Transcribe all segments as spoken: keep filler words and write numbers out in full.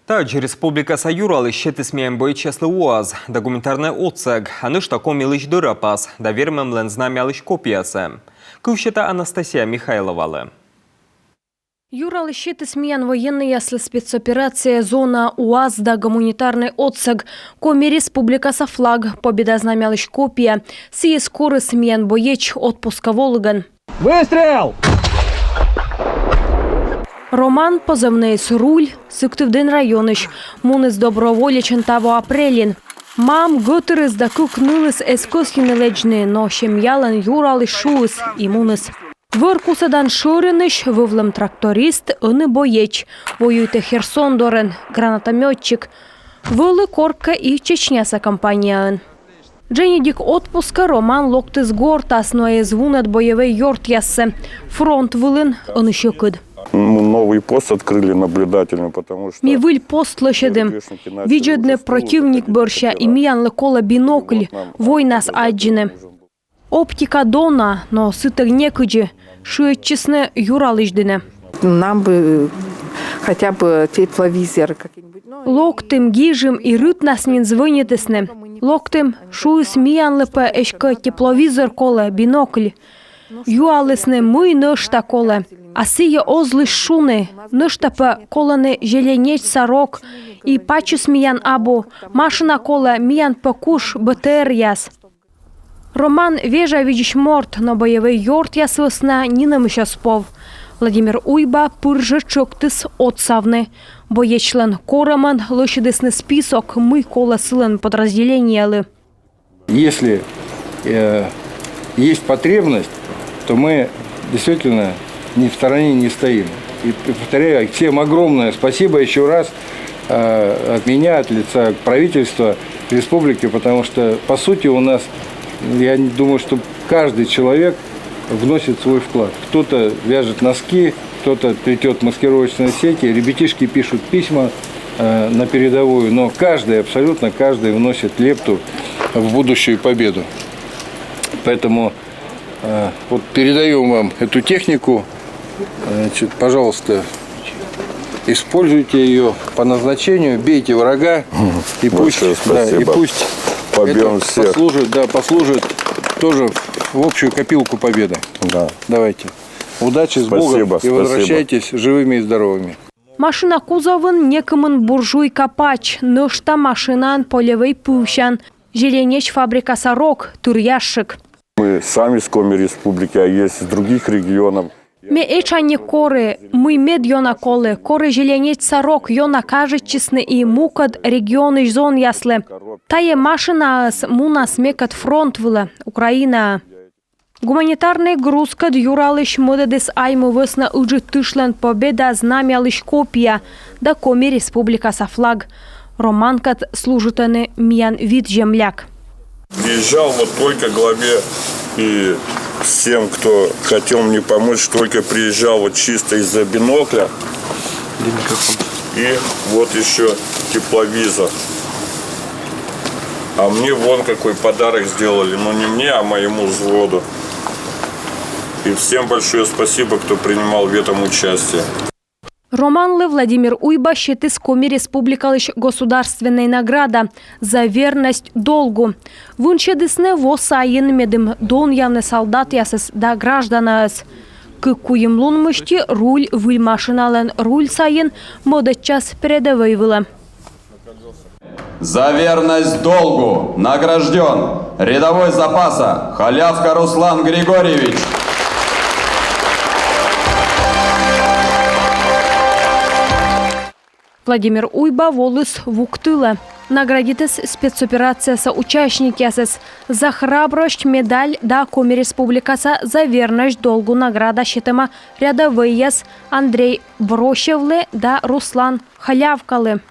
Тадзи республикаса Юралысь сетіс миян боечьяслы УАЗ да гуманитарнӧй отсӧг, а нӧшта Комилысь дӧрапас да вермӧмлӧн знамялысь копиясӧ. Кыв сета Анастасия Михайловалы. Юралысь сетіс миян военнӧйяслы спецоперация зонаӧ УАЗ да гуманитарнӧй отсӧг, Коми республикаса флаг, Победа знамялысь копия. Сійӧс корис миян боеч отпускӧ волігӧн. Выстрел! Роман, позывнӧйыс Руль, Сыктывдін районысь, муніс доброволечӧн таво апрельын. Мам, гӧтырыс да кык нылыс эз кӧсйыны лэдзны, но семьялӧн Юралысь шуис и муніс. Вӧр кусӧдан шӧринысь вӧвлӧм тракторист, ӧні боеч, воюйтӧ Херсон дорын, гранатомётчик. Вӧлі коркӧ и Чечняса кампанияын. Дженьыдик отпускӧ Роман локтіс гортас, но эз вунӧд боевӧй ёртъяссӧ. Фронт вылын ӧні сьӧкыд. Мы новый пост открыли наблюдательный, потому что... Ми выль пост лӧсьӧдім. Видзӧдны прӧтивник бӧрся, и миянлы колӧ бинокль, войнас аддзыны. Оптика дона, но сытӧг некыдзи, шыӧдчисны Юралысь дінӧ. Нам бы хотя бы тепловизор какой-нибудь. Ну, и... Локтім, гижим, и рытнас нин звӧнитісны. Локтім, шуис, миянлы пӧ эськӧ тепловизор колӧ, бинокль. Юалісны, мый нӧшта колӧ. А сійӧ оз лысьт шуны, нӧшта пӧ колӧны зеленечса рог, и пачыс миян абу, машина колӧ, миян пӧ куш БТР-яс. Роман вежавидзысь морт, но боевӧй ёртъяс вӧсна нинӧмысь оз пов. Владимир Уйба пыр жӧ тшӧктіс отсавны. Боечлӧн корӧмӧн лӧсьӧдісны список, мый колӧ сылӧн подразделениелы. Если, э, есть потребность, то мы действительно ни в стороне не стоим. И повторяю, всем огромное спасибо еще раз, э, от меня, от лица правительства республики, потому что, по сути, у нас, я не думаю, что каждый человек вносит свой вклад. Кто-то вяжет носки, кто-то плетет маскировочные сети, ребятишки пишут письма, э, на передовую, но каждый, абсолютно каждый вносит лепту в будущую победу. Поэтому, э, вот передаем вам эту технику. Значит, пожалуйста, используйте ее по назначению, бейте врага, и пусть, большое спасибо, да, и пусть побьем это всех, послужит, да, послужит тоже в общую копилку победы. Да. Давайте. Удачи, с Богом, спасибо, и возвращайтесь живыми и здоровыми. Машина кузовын некымын буржуйка пач, нӧшта машинаын полевӧй пывсян, зеленеч фабрикаса рог, тыр ящик. Мы сами с Коми Республики, а есть из других регионов. Ме этша не коры, мый мед ёна колӧ, коры зеленечса рог, ёна кажитчисны и мукӧд регионысь зонъяслы. Тайӧ машинаыс мунас мекӧд фронт вылӧ, Украинаӧ. Гуманитарнӧй грузкӧд Юралысь мӧдӧдіс Айму вӧсна Ыджыд тышлӧн Победа знамялысь копия да Коми Республикаса флаг. Романкӧд служитӧны миян вит земляк. Приезжал вот только главе и всем, кто хотел мне помочь, только приезжал вот чисто из-за бинокля. И вот еще тепловизор. А мне вон какой подарок сделали. Ну, не мне, а моему взводу. И всем большое спасибо, кто принимал в этом участие. Романлы Владимир Уйба сетіс Коми Республикалысь государственнӧй награда «За верность долгу». Вынсьӧдісны во сайын, медым донъявны солдатъясӧс да гражданаӧс. Кык-куим лун мысти Руль выль машиналӧн руль сайын мӧдӧдчас передӧвӧй вылӧ. За верность долгу награждён рядовой запаса Халявка Руслан Григорьевич. Владимир Уйба воліс Вуктылӧ. Наградитіс спецоперацияса участникъясӧс «За храбрость» медаль да Коми Республикаса «За верность долгу» награда сетӧма рядовӧйяс Андрей Бросевлы да Руслан Халявкалы.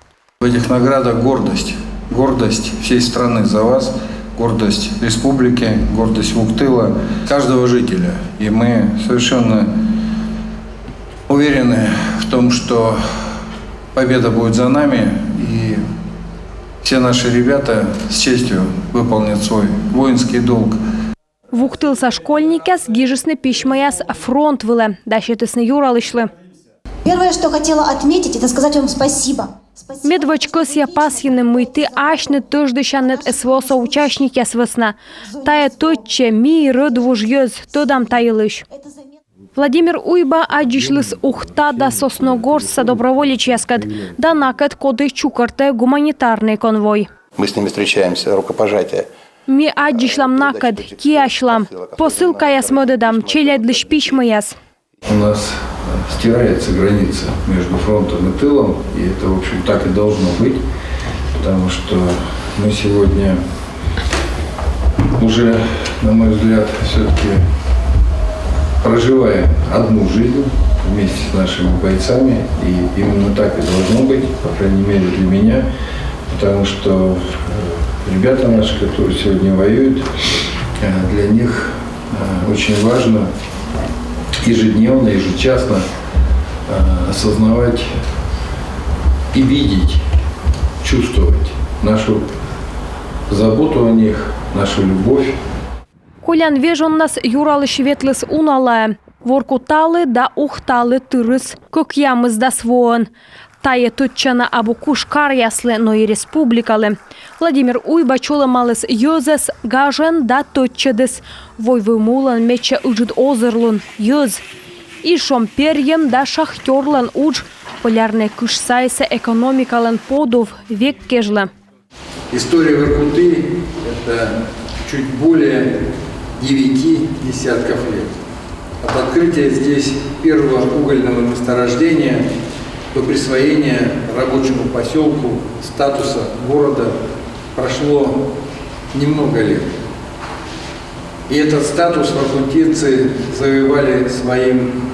В этих наградах гордость, гордость всей страны за вас, гордость республики, гордость Вуктыла, каждого жителя. И мы совершенно уверены в том, что победа будет за нами, и все наши ребята с честью выполнят свой воинский долг. Вуктылса школьникъяс гижисны письмӧяс фронт вылӧ да сетісны Юралысьлы. Первое, что хотела отметить, это сказать вам спасибо. Медводз кӧсъя пасйыны, мый ті асьныд тӧждысянныд СВО-са участникъяс вӧсна. Тайӧ тӧдчӧ, ми рӧдвуж йӧз, тӧдам та йылысь. Владимир Уйба аддзысьліс Ухта да Сосногорскса доброволечьяскӧд да накӧд, коді чукӧртӧ гуманитарнӧй конвой. Мы с ними встречаемся, рукопожатие. Ми аддзысьлам накӧд, киасьлам, посылкаяс мӧдӧдам, челядьлысь письмӧяс. У нас э, стирается граница между фронтом и тылом, и это, в общем, так и должно быть, потому что мы сегодня уже, на мой взгляд, все-таки проживаем одну жизнь вместе с нашими бойцами, и именно так и должно быть, по крайней мере для меня, потому что э, ребята наши, которые сегодня воюют, э, для них э, очень важно ежедневно, ежечасно э, осознавать и видеть, чувствовать нашу заботу о них, нашу любовь. Колян вежоннас юралысь ветліс уналаӧ. Воркуталы да Ухталы тырис кӧкъямысдас воӧн. Тайӧ тӧдчана абу куш каръяслы, но и республикалы. Владимир Уйба чолӧмаліс йӧзӧс гажӧн да тӧдчӧдіс: войвыв мулӧн медся ыджыд озырлун — йӧз. И шомперйӧм да шахтёрлӧн удж Полярнӧй кыш сайса экономикалӧн подув век кежлӧ. История Воркуты — это чуть более девяти десятков лет. От открытия здесь первого угольного месторождения до присвоения рабочему поселку статуса города прошло немного лет. И этот статус воркутинцы завоевали своим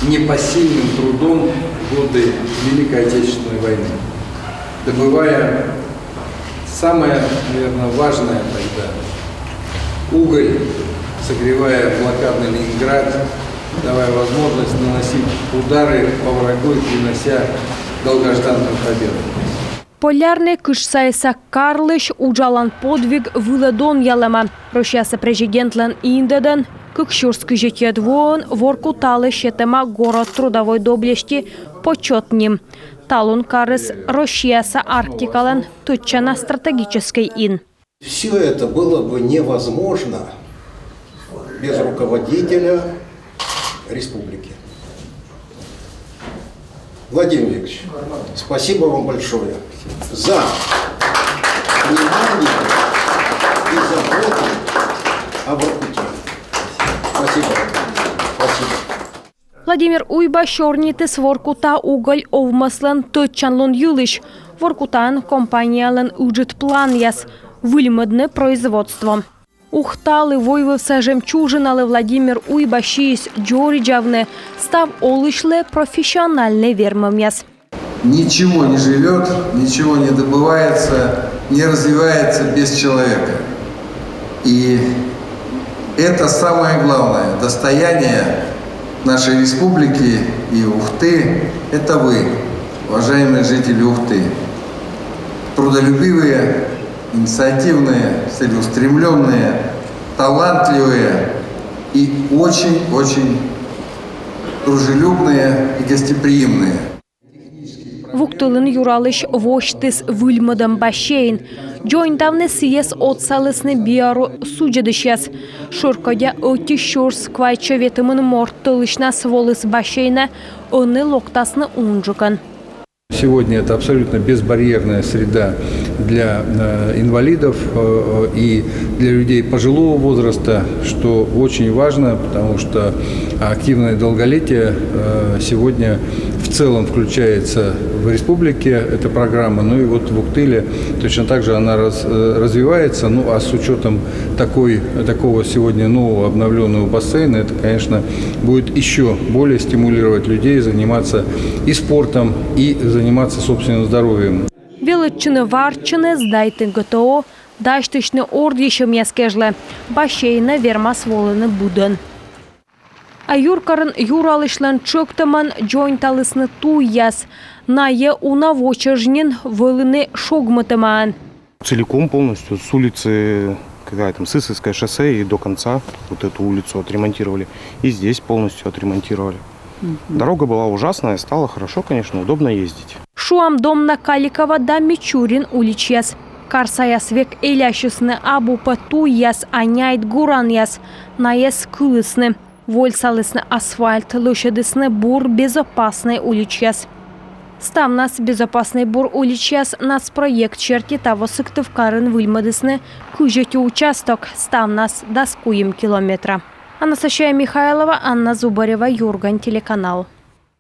непосильным трудом в годы Великой Отечественной войны, добывая самое, наверное, важное тогда — уголь, согревая блокадный Ленинград, давая возможность наносить удары по врагу и принося долгожданную победу. Полярнӧй кыш сайса карлысь уджалан подвиг вылӧ донъялӧма. Россияса президентлӧн индӧдӧн кык сюрс кызьӧдсӧд воын Воркуталы сетӧма «Город трудовой доблести» почёт ним. Талун карыс Россияса Арктикалӧн тӧдчана стратегическӧй ин. Все это было бы невозможно без руководителя республики. Владимир Викторович, спасибо вам большое за внимание и заботу о Воркуте. Спасибо. Спасибо. Владимир Уйба сёрнитіс Воркута уголь овмӧслӧн тӧдчанлун йылысь. Воркутаын компаниялӧн ыджыд планъяс — выльмӧдны производство. Ухталы, войвывса жемчужиналы, Владимир Уйба сиис дзоридзавны став олысьлы профессиональнӧй вермӧмъяс. Ничего не живет, ничего не добывается, не развивается без человека. И это самое главное достояние нашей республики и Ухты. Это вы, уважаемые жители Ухты. Трудолюбивые, инициативные, целеустремленные, талантливые и очень-очень дружелюбные и гостеприимные. Вуктылын юралысь восьтіс выльмӧдӧм бассейн. Дзоньтавны сійӧс отсалісны биару судзӧдысьяс. Шӧркодя ӧти сюрс квайтсё ветымын морт тӧлысьнас воліс бассейнӧ, ӧні локтасны унджыкӧн. Сегодня это абсолютно безбарьерная среда для э, инвалидов э, и для людей пожилого возраста, что очень важно, потому что активное долголетие э, сегодня в целом включается в республике эта программа, ну и вот в Уктыле точно так же она раз- э, развивается, ну а с учетом такой, такого сегодня нового обновленного бассейна, это, конечно, будет еще более стимулировать людей заниматься и спортом, и заниматься собственным здоровьем. Велӧдчыны-варччыны, сдайтны ГТО, дасьтысьны ордйысьӧмъяс кежлӧ бассейнӧ вермас волыны быдӧн. А юркарын юралысьлӧн тшӧктӧмӧн дзоньталісны туйяс. Найӧ уна во чӧж нин вӧліны шогмытӧмаӧн. Целиком полностью, с улицы, какая там, Сысольское шоссе и до конца вот эту улицу отремонтировали. И здесь полностью отремонтировали. Дорога была ужасная, стало хорошо, конечно, удобно ездить. Шуам, Домна, Каликова да Мичурин уличьяс. Карсаяс век элясисны, абу пӧ туйяс, а няйт гуранъяс. Найӧс кылісны. Вольсалісны асфальт, лӧсьӧдісны бур, безопаснӧй уличьяс. Ставнас безопаснӧй бур уличьяс нацпроект серти таво Сыктывкарын выльмӧдісны кызь ӧти участок, ставнас дас куим километра. Анастасия Михайлова, Анна Зубарева, «Юрган» телеканал.